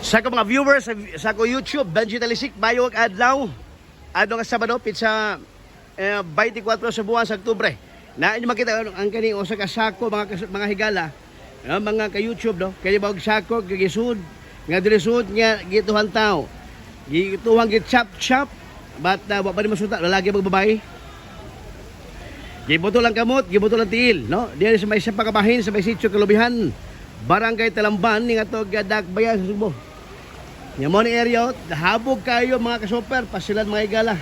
Sa ko mga viewers sa ko YouTube, Benji Talisik, mayong adlaw. Adlaw nga Sabado, pitsa 24 sa buwan sa Oktubre. Na inyo makita ang kani usa ka sako, mga higala, no, mga ka YouTube, no. Kay ba og sako gigisud nga dilisud nga gituhan tao. Gituhan, gi chop chop, but wa pa ni masuta, lalaki ba babae. Gibuto lang kamot, gibuto lang tiil, no? Diyan sa may isa pakabahin sa may sitio Kalubihan, Barangay Talamban, ni nga to Dakbayan sa Sugbo. Nya mo ni area, habog kayo, mga kasuper, pasilan, mga igala.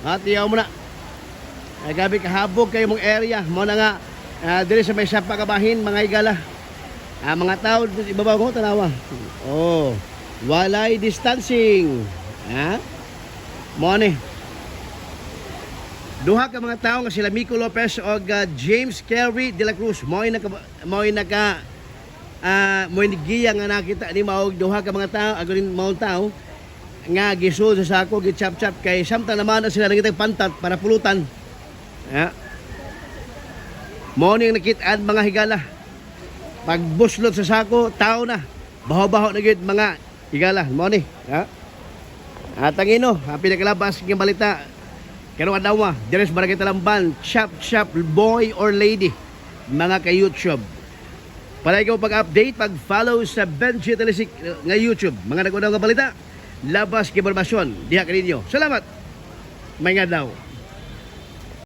At iyaw mo na. Ay, gabi kahabog kayo mong area. Mo na nga diri sa may isa pakabahin, mga igala. Ah, mga tao ibabaw ko, tanawa. Oh, walay distancing. Ha? Mo ni. Duha ka mga tao nga sila Miko Lopez o James Kerry de la Cruz. Mo'y giya nga nakita ni maog duha ka mga tao, agonin maong tao nga gisud sa sako, gichap-chap, kay samtang naman na sila nangitag pantat para pulutan. Ya. Mao ning nakit-an, mga higala. Pagbuslot sa sako, tao na. Baho-baho na gyud, mga higala. Mao ni. Ya. At ang ino, ang pinakalabas ng balita karong adlaw, diri sa Barangay Talamban, chop chop boy or lady, mga ka-YouTube. Para ikaw pag-update, pag-follow sa Benji Talisik nga YouTube. Mga nag nga balita, labas nga impormasyon, diha kaninyo. Salamat! May adlaw.